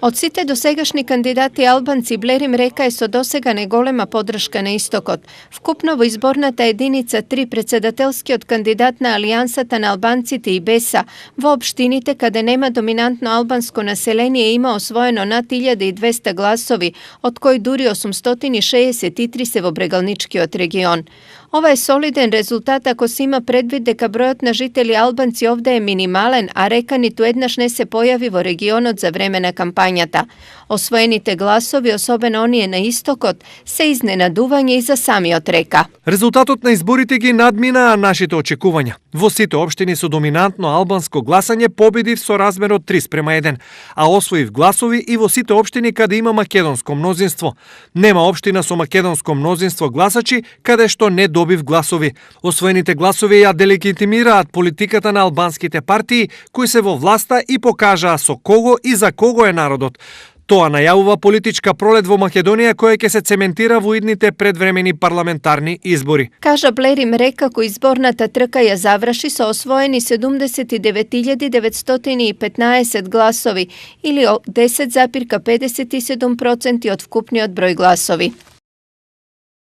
Od site dosegашни кандидати Албанци Блерим река е со досегане голема подршка на истокот. Вкупно во изборната единица 3 председателскиот кандидат на Алијансата на албанците и Беса во општините каде нема доминантно албанско население има освоено над 1200 гласови, од кои дури 863 се во брегалничкиот регион. Ова е солиден резултат ако се има предвид дека бројот на жители албанци овде е минимален, а река ниту еднаш не се појави во регионот за време на кампањата. Освоените гласови, особено оние на истокот, се изненадување и за самиот река. Резултатот на изборите ги надминаа нашите очекувања. Во сите општини со доминантно албанско гласање победив со размерот 3:1, а освоив гласови и во сите општини каде има македонско мнозинство. Нема општина со македонско мнозинство гласачи каде што не добив гласови. Освоените гласови ја делегитимираат политиката на албанските партии кои се во власта и покажаа со кого и за кого е народот. Тоа најавува политичка пролет во Македонија која ќе се цементира во идните предвремени парламентарни избори. Кажа Блерим река кој изборната трка ја заврши со освоени 79.915 гласови или 10,57% од вкупниот број гласови.